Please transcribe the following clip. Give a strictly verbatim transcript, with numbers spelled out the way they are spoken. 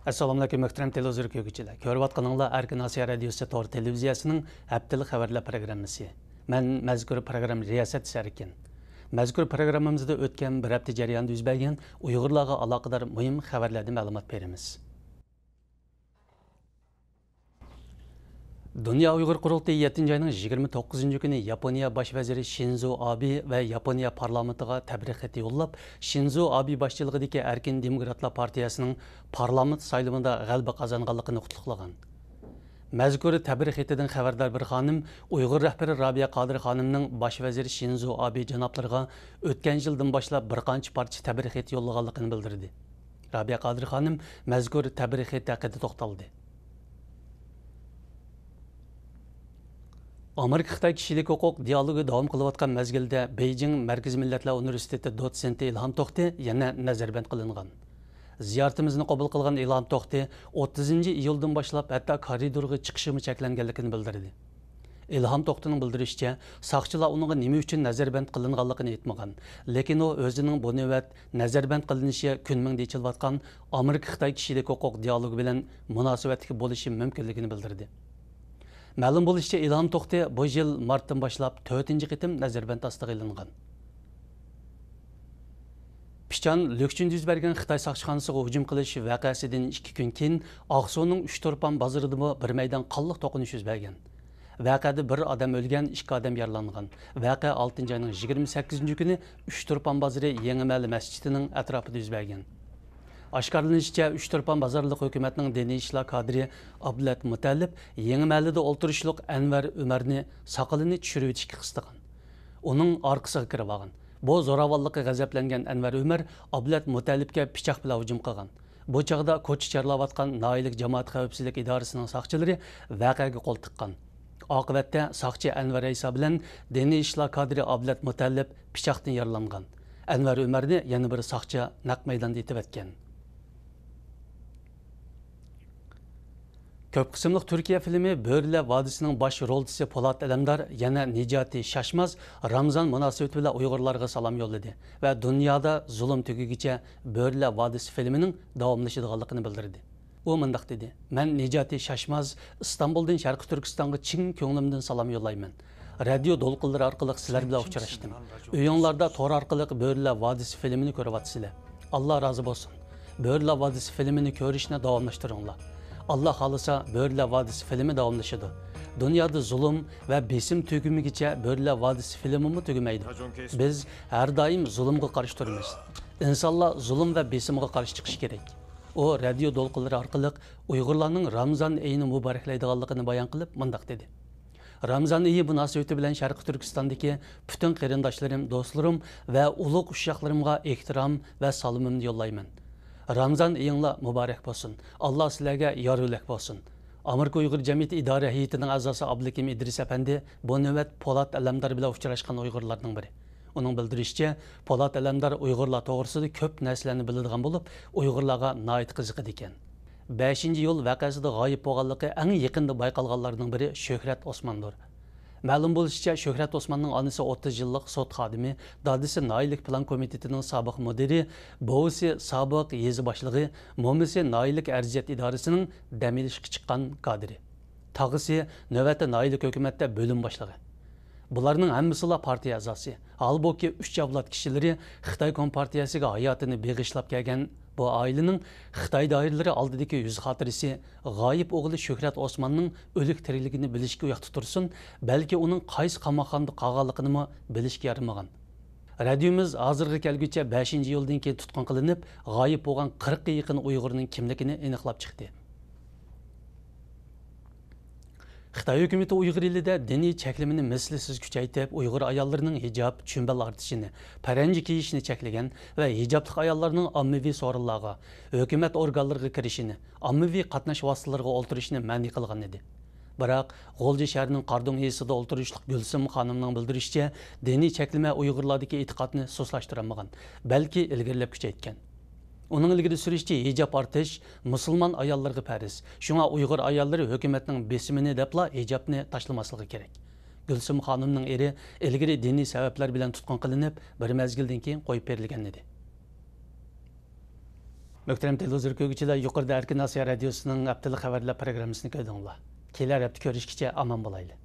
ئەسسالامۇئەلەيكۇم، مۆھتەرەم تېلېۋىزور كۆرگۈچىلەر. كۆرۈۋاتقىنىڭلار ئەركىن ئاسىيا رادىيوسى تور تېلېۋىزىيەسىنىڭ ھەپتىلىك خەۋەرلەر پروگراممىسى. مەن مەزكۇر پروگرامما رىياسەتچىسى ئەركىن. مەزكۇر پروگراممىمىزدا ئۆتكەن بىر ھەپتە جەريانىدا يۈز بەرگەن ئۇيغۇرلارغا ئالاقىدار مۇھىم خەۋەرلەردىن مەلۇمات بېرىمىز. دۇنيا ئۇيغۇر قۇرۇلتىيى يەتتىنچى ئاينىڭ يىگىرمە توققۇزىنچى كۈنى ياپونىيە باش ۋەزىرى شىنزو ئابې ۋە ياپونىيە پارلامېنتىغا تەبرىك خېتى يوللاپ، شىنزو ئابې باشچىلىقىدىكى ئەركىن دېموكراتلار پارتىيەسىنىڭ پارلامېنت سايلىمىدا غەلىبە قازانغانلىقىنى قۇتلۇقلىغان. مەزكۇر تەبرىك خېتىدىن خەۋەردار بىر خانىم ئۇيغۇر رەھبىرى رابىيە قادىر خانىمنىڭ باش ۋەزىرى شىنزو ئابې جانابلىرىغا ئۆتكەن يىلدىن باشلاپ بىر قانچە پارچە تەبرىك خېتى يوللىغانلىقىنى بىلدۈردى. رابىيە قادىر خانىم مەزكۇر تەبرىك خېتى ھەققىدە توختالدى. ئامېرىكا-خىتاي كىشىلىك ھوقۇق دىئالوگى داۋام قىلىۋاتقان مەزگىلدە، بېيجىڭ مەركىزىي مىللەتلەر ئۇنىۋېرسىتېتى دوتسېنتى ئىلھام توختى يەنە نەزەربەند قىلىنغان. زىيارىتىمىزنى قوبۇل قىلغان ئىلھام توختى ئوتتۇزىنچى ئىيۇلدىن باشلاپ ھەتتا كارىدورغا چىقىشىمۇ چەكلەنگەنلىكىنى بىلدۈردى. ئىلھام توختىنىڭ بىلدۈرۈشىچە، ساقچىلار ئۇنىڭغا نېمە ئۈچۈن نەزەربەند قىلىنغانلىقىنى ئېيتمىغان، لېكىن ئۇ ئۆزىنىڭ بۇ نۆۋەت نەزەربەند قىلىنىشى كۈنمىڭدە ئېچىلىۋاتقان ئامېرىكا-خىتاي كىشىلىك ھوقۇق دىئالوگى بىلەن مۇناسىۋەتلىك بولۇشى مۇمكىنلىكىنى بىلدۈردى. مەلۇم بولۇشىچە، ئىلھام توختى بۇ يىل مارتتىن باشلاپ تۆتىنچى قېتىم نەزەربەند ئاستىغا ئېلىنغان. پىچان لۈكچۈندە يۈز بەرگەن خىتاي ساقچىخانىسىغا ھۇجۇم قىلىش ۋەقەسىدىن ئىككى كۈن كېيىن، ئاقسۇنىڭ ئۈچ تۇرپان بازىرىدىمۇ بىر مەيدان قانلىق توقۇنۇش يۈز بەرگەن. ۋەقەدە بىر ئادەم ئۆلگەن، ئىككى ئادەم يارىلانغان. ۋەقە ئالتىنچى ئاينىڭ يىگىرمە سەككىزىنچى كۈنى ئۈچ تۇرپان بازىرى يېڭى مەھەللە مەسچىتىنىڭ ئەتراپىدا يۈز بەرگەن. ئاشكارىلىنىشىچە، ئۈچ تۇرپان بازارلىق ھۆكۈمەتنىڭ دىنىي ئىشلار كادىرى ئابلەت مۇتەللىپ يېڭى مەھەللىدە ئولتۇرۇشلۇق ئەنۋەر ئۆمەرنى ساقىلىنى چۈشۈرۈۋېتىشكە قىستىغان. ئۇنىڭ ئارقىسىغا كىرىۋالغان. بۇ زوراۋانلىققا غەزەپلەنگەن ئەنۋەر ئۆمەر ئابلەت مۇتەللىپكە پىچاق بىلەن ھۇجۇم قىلغان. بۇ چاغدا كوچا چارلاۋاتقان ناھىيەلىك جامائەت خەۋپسىزلىك ئىدارىسىنىڭ ساقچىلىرى ۋەقەگە قول تىققان. ئاقىۋەتتە ساقچى ئەنۋەر ئەيسا بىلەن دىنىي ئىشلار كادىرى ئابلەت مۇتەللىپ پىچاقتىن يارىلانغان. ئەنۋەر ئۆمەرنى يەنە بىر ساقچى نەق مەيداندا ئېتىۋەتكەن. كۆپ قىسىملىق تۈركىيە فىلىمى بۆرىلەر ۋادىسىنىڭ باش رولچىسى پولات ئەلەمدار يەنە نىجاتى شاشماز رامزان مۇناسىۋىتى بىلەن ئۇيغۇرلارغا سالام يوللىدى ۋە دۇنيادا زۇلۇم تۈگىگىچە بۆرىلەر ۋادىسى فىلىمىنىڭ داۋاملىشىدىغانلىقىنى بىلدۈردى. ئۇ مۇنداق دېدى: «مەن نىجاتى شاشماز ئىستانبۇلدىن شەرقىي تۈركىستانغا چىن كۆڭلۈمدىن سالام يوللايمەن. رادىيو دولقۇنلىرى ئارقىلىق سىلەر بىلەن ئۇچراشتىم. ئۆيۈڭلاردا تور ئارقىلىق بۆرىلەر ۋادىسى فىلىمىنى كۆرۈۋاتىسىلەر. ئاللا رازى بولسۇن. بۆرىلەر ۋادىسى فىلىمىنى كۆرۈشنى داۋاملاشتۇرۇڭلار. ئاللا خالىسا، بۆرىلەر ۋادىسى فىلىمى داۋاملىشىدۇ. دۇنيادا زۇلۇم ۋە بېسىم تۈگىمىگىچە بۆرىلەر ۋادىسى فىلىمىمۇ تۈگىمەيدۇ. بىز ھەر دائىم زۇلۇمغا قارشى تۇرىمىز. ئىنسانلار زۇلۇم ۋە بېسىمغا قارشى چىقىشى كېرەك.» ئۇ رادىيو دولقۇنلىرى ئارقىلىق ئۇيغۇرلارنىڭ رامزان ئېيىنى مۇبارەكلەيدىغانلىقىنى بايان قىلىپ مۇنداق دېدى: «رامزان ئېيى مۇناسىۋىتى بىلەن شەرقىي تۈركىستاندىكى پۈتۈن قېرىنداشلىرىم، دوستلىرىم ۋە ئۇلۇغ ئۇششاقلىرىمغا ئېھتىرام ۋە سالىمىمنى يوللايمەن. رامزان ئېيىڭلار مۇبارەك بولسۇن. ئاللا سىلەرگە يار يۆلەك بولسۇن.» ئامېرىكا ئۇيغۇر جەمئىيىتى ئىدارە ھەيئىتىنىڭ ئەزاسى ئابلىكىم ئىدرىس ئەپەندى بۇ نۆۋەت پولات ئەلەمدار بىلەن ئۇچراشقان ئۇيغۇرلارنىڭ بىرى. ئۇنىڭ بىلدۈرۈشىچە، پولات ئەلەمدار ئۇيغۇرلار توغرىسىدا كۆپ نەرسىلەرنى بىلىدىغان بولۇپ، ئۇيغۇرلارغا ناھايىتى قىزىقىدىكەن. بەشىنچى ئىيۇل ۋەقەسىدە غايىب بولغانلىقى ئەڭ يېقىندا بايقالغانلارنىڭ بىرى شۆھرەت ئوسماندۇر. مەلۇم بولۇشىچە، شۆھرەت ئوسماننىڭ ئانىسى ئوتتۇز يىللىق سوت خادىمى، دادىسى ناھىيەلىك پىلان كومىتېتىنىڭ سابىق مۇدىرى، بوۋىسى سابىق يېزا باشلىقى، مومىسى ناھىيەلىك ئەرزىيەت ئىدارىسىنىڭ دەم ئېلىشقا چىققان كادىرى. تاغىسى نۆۋەتتە ناھىيەلىك ھۆكۈمەتتە بۆلۈم باشلىقى. بۇلارنىڭ ھەممىسىلا پارتىيە ئەزاسى. ھالبۇكى، ئۈچ ئەۋلاد كىشىلىرى خىتاي كومپارتىيەسىگە ھاياتىنى بېغىشلاپ كەلگەن بۇ ئائىلىنىڭ خىتاي دائىرىلىرى ئالدىدىكى يۈز خاتىرىسى غايىب ئوغلى شۆھرەت ئوسماننىڭ ئۆلۈك-تىرىكلىكىنى بىلىشكە ئۇياقتا تۇرسۇن، بەلكى ئۇنىڭ قايسى قاماقخانىدا قالغانلىقىنىمۇ بىلىشكە يارىمىغان. رادىيومىز ھازىرغا كەلگۈچە بەشىنچى ئىيۇلدىن كېيىن تۇتقۇن قىلىنىپ، غايىب بولغان قىرىققا يېقىن ئۇيغۇرنىڭ كىملىكىنى ئېنىقلاپ چىقتى. خىتاي ھۆكۈمىتى ئۇيغۇر ئېلىدە دىنىي چەكلىمىنى مىسلىسىز كۈچەيتىپ، ئۇيغۇر ئاياللىرىنىڭ ھىجاب، چۈمبەل ئارتىشىنى، پەرەنجە كىيىشىنى چەكلىگەن ۋە ھىجابلىق ئاياللارنىڭ ئاممىۋى سورۇنلارغا، ھۆكۈمەت ئورگانلىرىغا كىرىشىنى، ئاممىۋى قاتناش ۋاسىتىلىرىغا ئولتۇرۇشنى مەنئى قىلغان ئىدى. بىراق، غۇلجا شەھىرىنىڭ قاردۇڭ يېزىسىدا ئولتۇرۇشلۇق گۈلسۈم خانىمنىڭ بىلدۈرۈشىچە، دىنىي چەكلىمە ئۇيغۇرلاردىكى ئېتىقادنى سۇسلاشتۇرالمىغان، بەلكى ئىلگىرىلەپ كۈچەيتكەن. ئۇنىڭ ئىلگىرى سۈرۈشىچە، ھىجاب ئارتىش مۇسۇلمان ئاياللىرىغا پەرز. شۇڭا ئۇيغۇر ئاياللىرى ھۆكۈمەتنىڭ بېسىمىنى دەپلا ھىجابنى تاشلىماسلىقى كېرەك. گۈلسۈم خانىمنىڭ ئېرى ئىلگىرى دىنىي سەۋەبلەر بىلەن تۇتقۇن قىلىنىپ، بىر مەزگىلدىن كېيىن قويۇپ بېرىلگەن ئىدى. مۆھتەرەم تېلېۋىزور كۆرگۈچىلەر، يۇقىرىدا ئەركىن ئاسىيا رادىيوسىنىڭ ھەپتىلىك خەۋەرلەر پروگراممىسىنى كۆردۈڭلار. كېلەر ھەپتە كۆرۈشكىچە ئامان بولايلى.